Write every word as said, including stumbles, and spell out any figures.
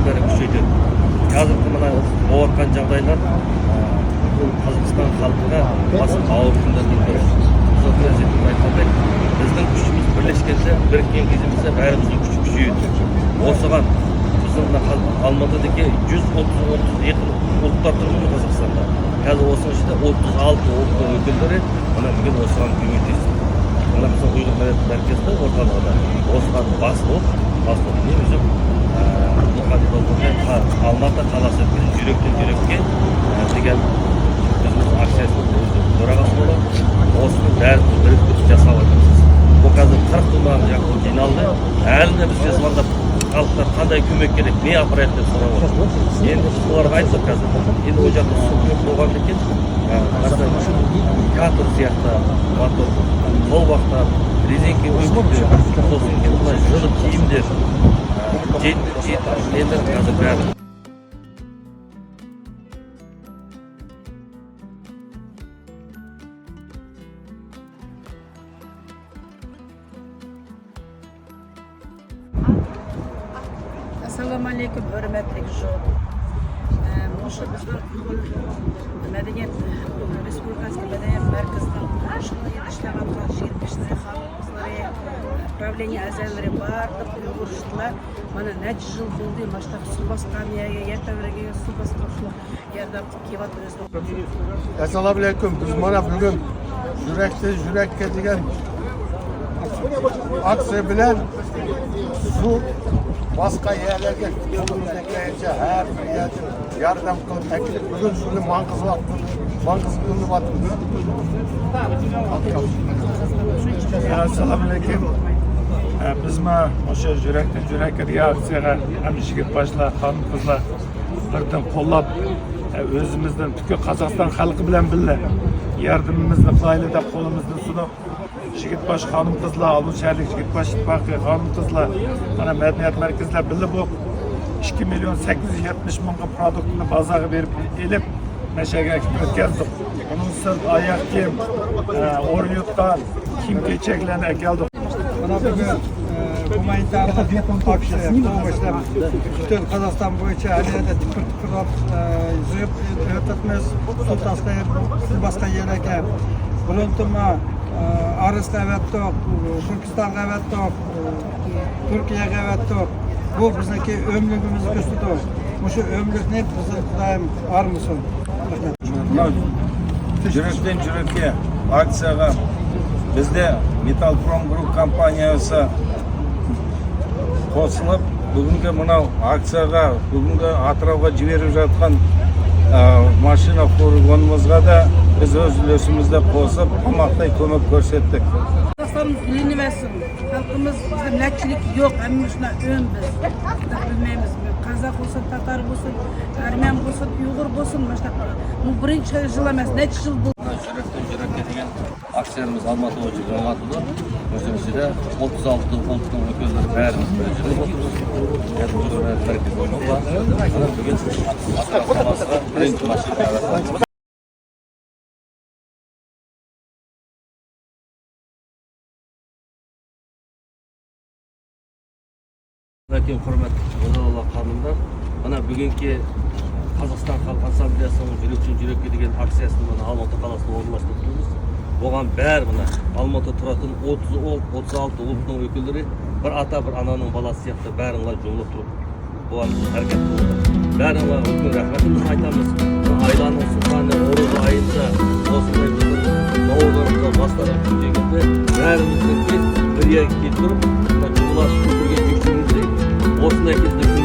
بەرگە كۈچەيتىدۇ. ھازىرقى مانا بولۇۋاتقان جاغدايلار، ئە، پۈتۈن قازاقىستان خەلقىگە باسقا ئاغىر كۈنلەردىن بىرى. بىزنىڭ پىرېزىدېنتىمىز ئېيتقاندەك، بىزنىڭ كۈچىمىز بىرلەشكەندە، بىرىككەن كېزىمىزدە بەرىمىزنىڭ كۈچى كۈچىيىدۇ. ئوسىغان بىزنىڭ مۇندا قال-، ئالماتىدىكى يۈز ئوتتۇزغا ئوتتۇز يېقىن ئۇلۇغ تۇرىدۇ قازاقىستاندا. ھازىر ئوسىنىڭ ئىچىدە ئوتتۇز ئالتە ئۇلۇغ ۋەكىللىرى مانا بۈگۈن ئوسىغان كۆمىكىسى. مانا بىزنىڭ ئۇيغۇر مىللەت مەركىزىدە ئورتالىقىدا ئوسىغان باس بولۇپ، باس بولۇپ، مېنىڭ ئۆزۈم، ئە، بۇ قانچە بولغاندا ئالماتا قالاسى بىلەن يۈرەكتىن يۈرەككە، ئە، دېگەن بىزنىڭ ئاكسىيەسىنىڭ ئۆزى تۆرىغاسى بولۇپ، ئوسىنى بەرىبىر بىرىكتۈرۈپ جاساۋاتىمىز. بۇ ھازىر قىرىق تومنىڭ يېقىنى جىينالدى. ھەلىدە بىز يازغاندا خەلققە قانداق كۆمەك كېرەك، نېمە ئاپىرايلى دەپ سوراۋاتىدۇ. ئەمدى بىز ئۇلارغا ئايتتۇق ھازىر. ئەمدى ئۇ جاقتا سۇ كۆپ بولغاندىكىن، ئە، مەسىلەن، كاتېر سىياقتا موتور، قول ۋاقتا، رېزىنكا ئۆڭكۈكلەر، سوسۇن كىيىملەر، جىن، جىن، نېمىلەر ھازىر بەردۇق. ئەسسالامۇ ئەلەيكۇم، ھۆرمەتلىك ژۇ. ئە، مۇشۇ بىزنىڭ ئۇيغۇر مەدەنىيەت، رېسپۇبلىكاسى مەدەنىيەت مەركىزىنىڭ شۇ يەردە ئىشلەۋاتقان يىگىت كىشىلىرى، خانىم قىزلىرى، پراۋلېنىيە ئەزالىرى بارلىق ئۇيغۇرلار مانا نەچچە يىل بولدى، ماشۇنداق سۇ باسقان يەرگە، يەر تەۋرىگەن سۇ باسقان يەردە كېلىۋاتىمىز. ئەسسالامۇ ئەلەيكۇم. بىز مانا بۈگۈن يۈرەكتىن يۈرەككە دېگەن ئاكسىيە بىلەن سۇ باسقان يەرلەرگە قولىمىزدىن كەلگەنچە ھەر بىر يەردىن ياردەم قىلىپ ئەكېلىپ، بۈگۈن شۇنى ماڭغۇزۇۋاتىمىز، ماڭغۇزۇۋاتىمىز. ئەسسالامۇ ئەلەيكۇم. ئە، بىزمۇ مۇشۇ يۈرەكتىن يۈرەككە دېگەن ئاكسىيەگە ھەممە يىگىت باشلار، خانىم قىزلار بىردىن قوللاپ، ئۆزىمىزدىن پۈتكۈل قازاقىستان خەلقى بىلەن بىللە ياردىمىمىزنى قىلايلى دەپ قولىمىزنى سۇنۇپ، يىگىت باش خانىم قىزلار، ئالمۇتا شەھەرلىك يىگىت باش ئىتتىپاقى خانىم قىزلار، مانا مەدەنىيەت مەركىزلەر بىللە بولۇپ، ئىككى مىليون سەككىز يۈز يەتمىش مىڭغا پرودۇكتنى بازارغا بېرىپ ئېلىپ، مەشەگە ئۆتكەزدۇق. ئۇنىڭ سىرت ئاياغ كىيىم، ئە، ئورۇن يوتقان، كىيىم كېچەكلەرنى ئەكەلدۇق. مانا بۈگۈن، ئە، گۇمانىتارلىق ئاكسىيە باشلاپ، پۈتۈن قازاقىستان بويىچە ھەر يەردە تىپىر تىپىرلاپ، ئە، يىغىپ ئۆتۈۋاتىمىز. سۇ تاسقىنى، سۇ باسقان يەرلەرگە بۇرۇنتىمۇ، ئە، ئارىسقا ئەۋەتتۇق، تۈركىستانغا ئەۋەتتۇق، تۈركىيەگە ئەۋەتتۇق. بۇ بىزنىڭكى ئۆملۈكىمىزنى كۆرسىتىدۇ. مۇشۇ ئۆملۈكنى بىزدىن خۇدايىم ئايرىمىسۇن. رەھمەت. يۈرەكتىن يۈرەككە ئاكسىيەگە بىزدە مېتالپروم گۇرۇپ كومپانىيەسى قوشۇلۇپ، بۈگۈنكى مۇناۋ ئاكسىيەگە، بۈگۈنكى ئاتراپقا جىبېرىپ ياتقان، ئە، ماشىنا فۇرگونىمىزغا دا بىز ئۆز ئۈلۈشىمىزنى قوشۇپ، تاماقتەك كۆمەك كۆرسەتتۇق. قازاقىستانىمىز گۈللىنىۋەرسۇن. خەلقىمىز، بىزدە نەچچىلىك يوق، ھەممە شۇنداق ئۆم بىز. شۇنداق بىلمەيمىز. قازاق بولسۇن، تاتار بولسۇن، ئەرمەن بولسۇن، ئۇيغۇر بولسۇن، مۇشۇنداق. بۇ بىرىنچى يىل ئەمەس، نەچچە يىل بولدى. يۈرەكتىن يۈرەككە دېگەن ئاكسىيەمىز ئالماتا بويىچە بولۇۋاتىدۇ. مۇشۇنىڭ ئىچىدە ئوتتۇز ئالتە ئۇلۇسنىڭ ۋەكىللىرى بارمىز. يەنى بۇ مەركىزىمىزدە بۈگۈن بىرىنچى ماشىنا. لېكىن ھۆرمەتلىك ئۆزئارا قانۇندا، مانا بۈگۈنكى قازاقىستان خەلق ئاسسامبلېيەسىنىڭ يۈرەكتىن يۈرەككە دېگەن ئاكسىيەسىنى مانا ئالماتا قالىسىدا ئورۇنلاشتۇرۇپ تۇرىمىز. بولغان بار مانا ئالماتا تۇراتتىن ئوتتۇز ئۇلۇغ، ئوتتۇز ئالتە ئۇلۇغنىڭ ۋەكىللىرى بىر ئاتا بىر ئانانىڭ بالىسى سىياقتا بارىڭلار جۇمۇلۇپ تۇرۇپ، بۇ ھەرىكەت قىلدۇق. بارىڭلارغا ئۈلكەن رەھمىتىمىزنى ئېيتىمىز. ئايلارنىڭ سۇلتانى ئورۇنغا ئايلىنسا، بولسا بىزنىڭ نوۋۇلىرىمىزغا ماسلىرىغا كۆپىيىپ، بارىمىزنىڭكى بىر يەرگە كېلتۈرۈپ، جۇغلاشىپ كۆتۈرگەن يۈكىمىزنى بولسا كېلتۈرۈپ